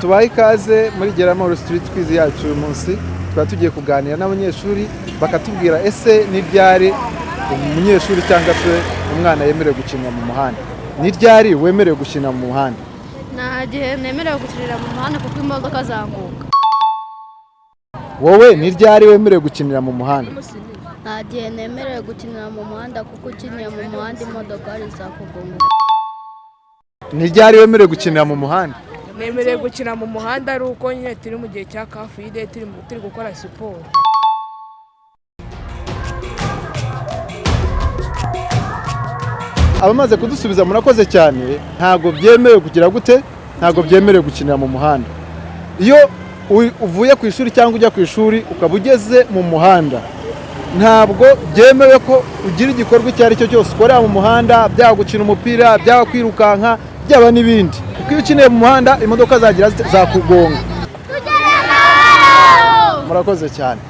Tubahe ikaze muri Geramahoro Street Quiz yacu uyu munsi. Tukaba tugiye kuganira n'abanyeshuri bakatubwira ese ni ryari umunyeshuri cyangwa se umwana yemerewe gukinira mu muhanda? Ni ryari wemerewe gukina mu muhanda? Nta gihe nemerewe gukinira mu muhanda kuko imodoka zangonga. Wowe ni ryari wemerewe gukinira mu muhanda? Nta gihe nemerewe gukinira mu muhanda kuko ukiniye mu muhanda imodokari zakugonga. Ni ryari wemerewe gukinira mu muhanda? Nemerewe gukina mu muhanda ari uko nyine turi mu gihe cya car free day, turi gukora siporo. Abamaze kudusubiza murakoze cyane. Ntabwo byemewe kugira gute? Ntabwo byemerewe gukinira mu muhanda. Iyo uvuye ku ishuri cyangwa ujya ku ishuri ukaba ugeze mu muhanda, ntabwo byemewe ko ugira igikorwa icyo ari cyo cyose ukorera mu muhanda, byaba gukina umupira, byaba kwirukanka, byaba n'ibindi, kuko iyo ukiniye mu muhanda imodoka zagira zite? Zakugonga. Murakoze cyane.